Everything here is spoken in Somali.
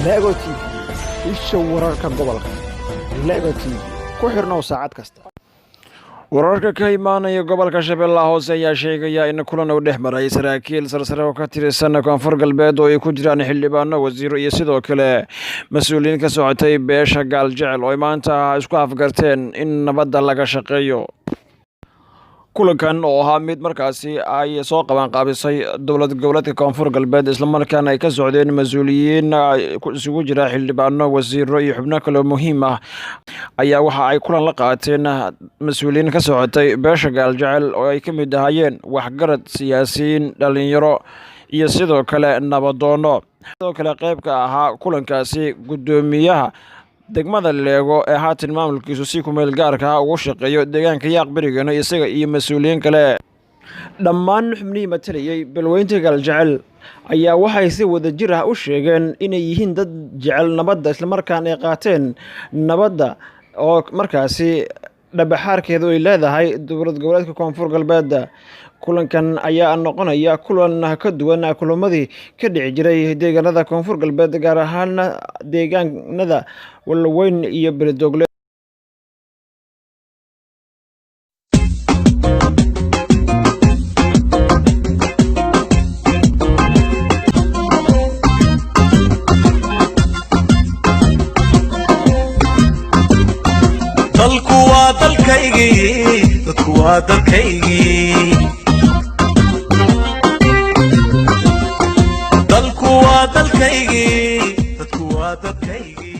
Lego TV, isha wararka gobolka. Lego TV, ku xirnow saacad kasta. Wararka ka imaanaya gobolka Shabeellaha Hoose ayaa sheegaya in kulan uu dhex maray saraakiil sarsare oo ka tirsan Koonfur Galbeed, oo ay ku jiraan xildhibaano, wasiiro iyo sidoo kale mas-uuliyiin ka socotay beesha Gaaljecel, oo ay maanta isku afgarteen in nabadda laga shaqeeyo. Kulankan oo ahaa mid markaasi ay soo qaban qaabisay dowlad goboleedka Koonfur Galbeed, islamarkaana ay ka socdeen mas-uuliyiin isugu jira xildhibaano, wasiiro iyo xubno kale oo muhiim ah, ayaa waxa ay kulan la qaateen mas-uuliyiin ka socotay beesha Gaaljecel, oo ay ka mid ahaayeen waxgarad, siyaasiyiin, dhalinyaro iyo sidoo kale nabadoono. Sidoo kale qeyb ka ahaa kulankaasi guddoomiyaha degmada Leego ee haatan maamulkiisu si kumeel gaarka ah ugu shaqeeyo deegaanka Yaaq Berigano, isaga iyo mas-uuliyiin kale. Dhammaan xubnihii matalayay beelweynta Gaaljecel ayaa waxay si wadajir ah u sheegeen inay yihiin dad jecel nabadda, islamarkaana ay qaateen nabadda oo markaasi dhabaxaarkeedu ay leedahay dowlad goboleedka Koonfur Galbeed. Kulankan ayaa noqonaya kulan ka duwan kulamadii ka dhici jiray deegaanada Koonfur Galbeed, gaar ahaan deegaanada Walaweyn iyo Beledoogle. Dalku waa dalkaygii, dadku waa dadkaygii. Dalku waa dalkaygii, dadku waa dadkaygii.